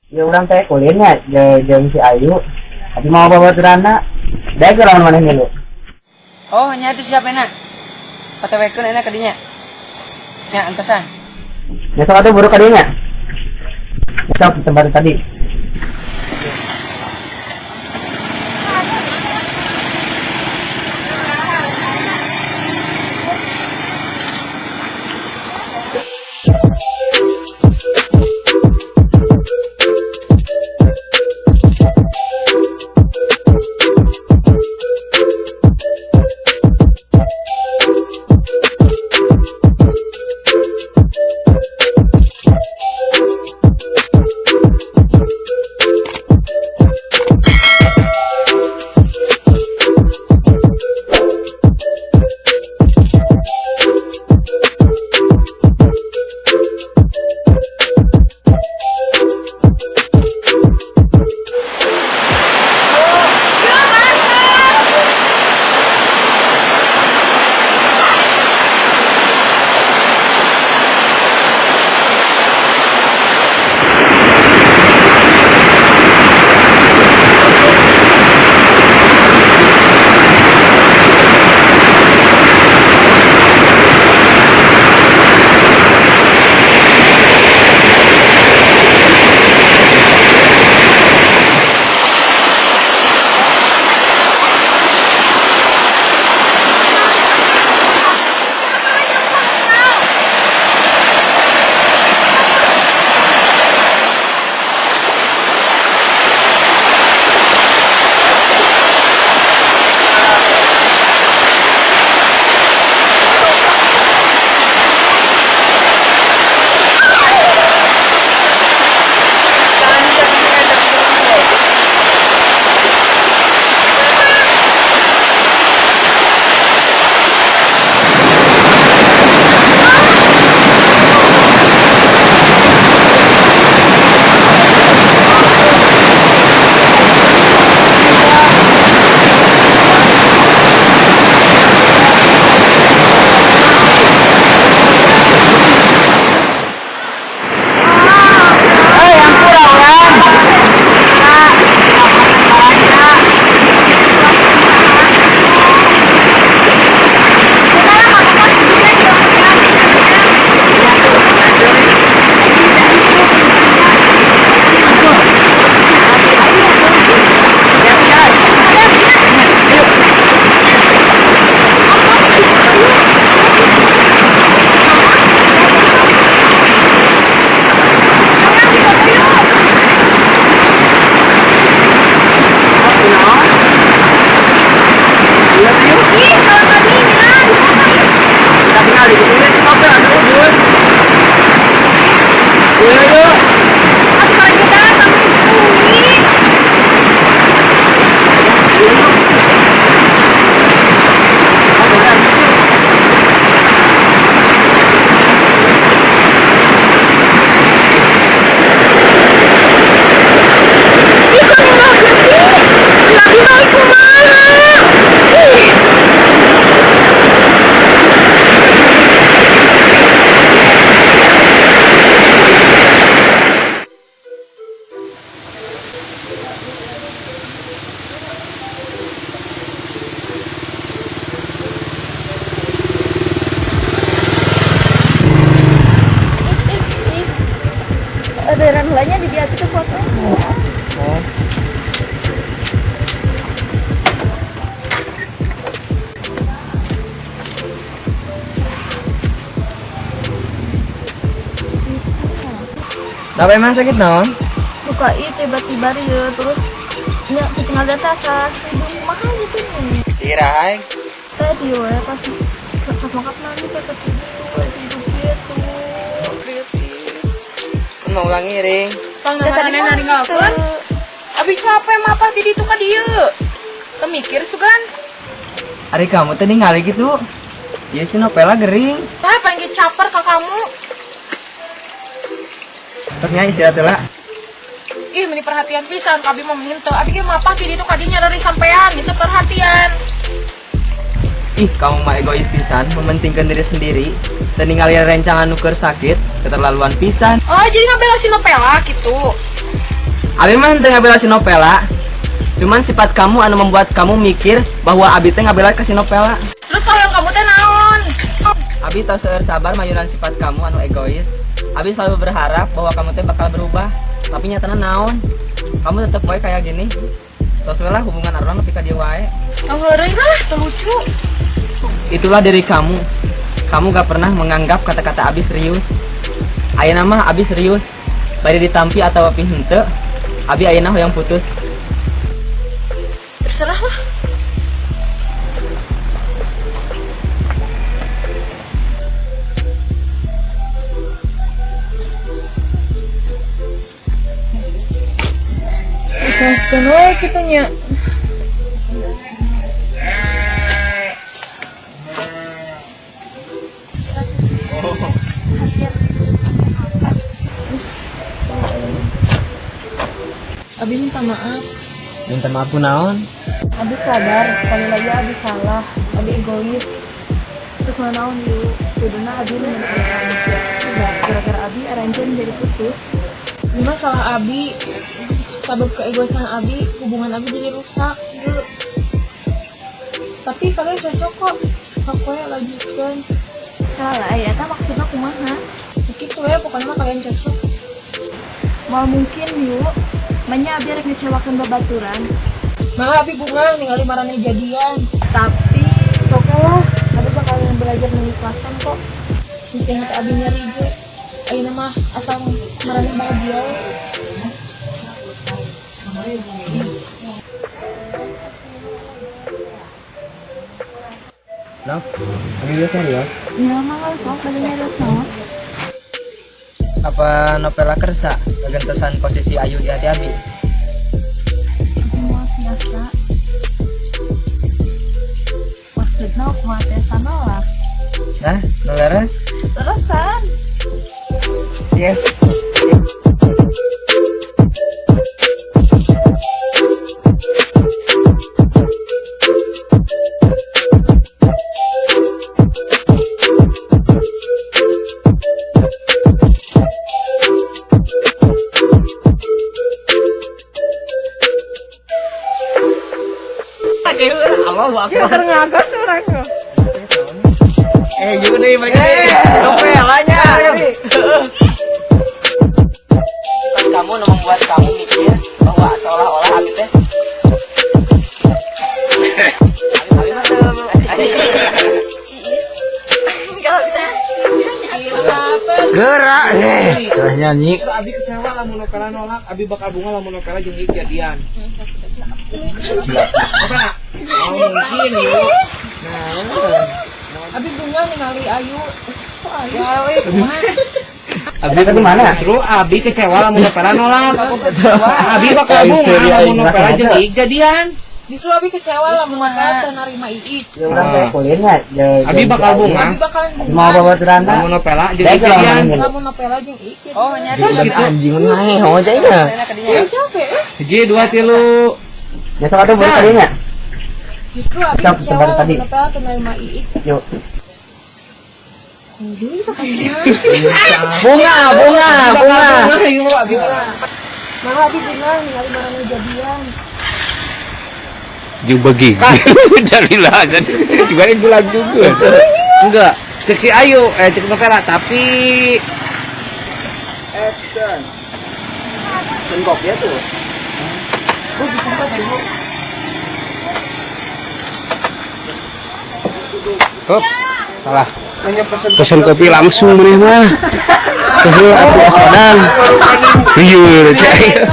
Ya urang teh kulinnya jeung si Ayu. Tapi mau babaturanna. Daek lamun maneh milu. Oh, nya itu siapa enak? OTW-keun enak ka dinya. Nya antosan. Ya sok atuh buru ka dinya. Sok di tempat tadi. Eh, ampura urang. Ih, kalau tadinya. Kita tinggal di sini kopi atuh Bun. Iya yuk. Atuh kalau kita tapi bunyi. Oh, bener. Ih, kok nggak sih? Lagi balik kumaha? Ih. Ih, ih, ih. Ada lainnya di dia tuh foto. Oh. Tapi emang sakit naon? Luka ih tiba-tiba rieu terus nya tinggal data sa hidung kumaha gitu nih. Iraha. Tadi we pas pas mangkap nani kayak ketidur gitu. Kan mau ulang ngiring. Pang Ya, tadi namanya mah ninggalkeun. teu. Abi capek mah apa di ditu ka dieu. Teu mikir sugan. Ari kamu teh ningali gitu. Iya si Novela gering. Tah pengen caper ka kamu. Sok nya istirahat heula. Ih, meni perhatian pisan ka abi mah henteu. Abi ge mapah ti ditu ka dinya dari sampean gitu perhatian. Ih, kamu mah egois pisan, mementingkan diri sendiri. Dan ningali rencangan nu keur sakit, keterlaluan pisan. Oh, jadi ngabela si Novela gitu. Abi mah henteu ngabela si Novela. Cuman sifat kamu anu membuat kamu mikir bahwa Abi teh ngabela ke si Novela. Terus kalau yang kamu teh naon? Abi tos seueur sabar mayunan sifat kamu anu egois. Abi selalu berharap bahwa kamu teh bakal berubah. Tapi nyatana naon? Kamu tetep wae kayak gini. Tos we lah hubungan urang nepi ka dieu wae. Oh, heureuy lah, teu lucu. Itulah diri kamu. Kamu gak pernah menganggap kata-kata Abi serius. Ayeuna mah Abi serius. Bari ditampi atau api henteu, Abi ayeuna hoyong putus. Terserah lah. Ikhlaskeun we kitu nya. Abi minta maaf. Minta maaf naon? Abi sadar sekali lagi Abi salah. Abi egois. Terus naon yuk? Kuduna Abi nu menang. Gara-gara Abi aranjeun jadi putus. Ini mah salah Abi. Sabab keegoisan Abi, hubungan Abi jadi rusak. Yuk. Tapi kalian cocok kok. Sok we lanjutkan. Salah ya, eta maksudna kumaha? Gitu ya, pokoknya mah kalian cocok. Moal mungkin yuk. Manya Abi rek ngecewakeun babaturan. Malah Abi bungah ningali maraneh jadian. Tapi Oke lah, Abi bakal belajar mengikhlaskan kok. Nasihat Abi nyeri ge. Ayeuna mah asal maraneh bahagia we. Nov, Abi geus serius. nya mah sok bade nyarios naon? Apa Novela kersa kagentosan posisi Ayu di hati Abi? Abi moal tiasa. Maksudna kumaha tiasa nolak? Nah, nu leres? Terusan. Yes. Allahu Akbar. Ngagas urang. Eh, yuk nih mereka. Novelanya. Sifat kamu nu membuat kamu mikir bahwa seolah-olah Abi teh Abi mah teu- Kalau bisa Gerak eh, gerak nyanyi. Abi kecewa lamun Novela nolak, Abi bakal bungah lamun Novela jeung Iik jadian. Apa? Oh, mungkin yuk. Nah, Abi bungah ningali Ayu. Kok Ayu? Abi Tadi mana? Justru Abi kecewa lamun Novela nolak. Abi bakal bungah lamun Novela jeung Iik jadian. Justru Abi kecewa lamun Novela teu narima Iik. Ya urang teh kuliahnya Abi bakal bungah Abi bakalan Mau bungah babaturan lamun Novela jeung Iik Baik, jadian. lamun- lamun Novela jeung Iik. Jadi. Oh, nya Terus gitu. Anjing nae, oh jadinya. Ya capek eh. Hiji, dua, tilu. Besok atau boleh tadinya? Justru Abi Cap, kecewa sebar lamun tadi. Novela teu narima Iik. Yuk. Aduh, itu kan Bunga, bunga, bunga. Yuk, Abi bungah. Malah Abi bungah ningali maraneh jadian. Juga gigi. Dari lah, juga gulang juga. Enggak, cek si Ayu, eh cek Novela, tapi Action. Bengkok ya tuh. Hop, salah. Pesen kopi langsung maneh mah. Keheul atuh asodan. Iya, cek.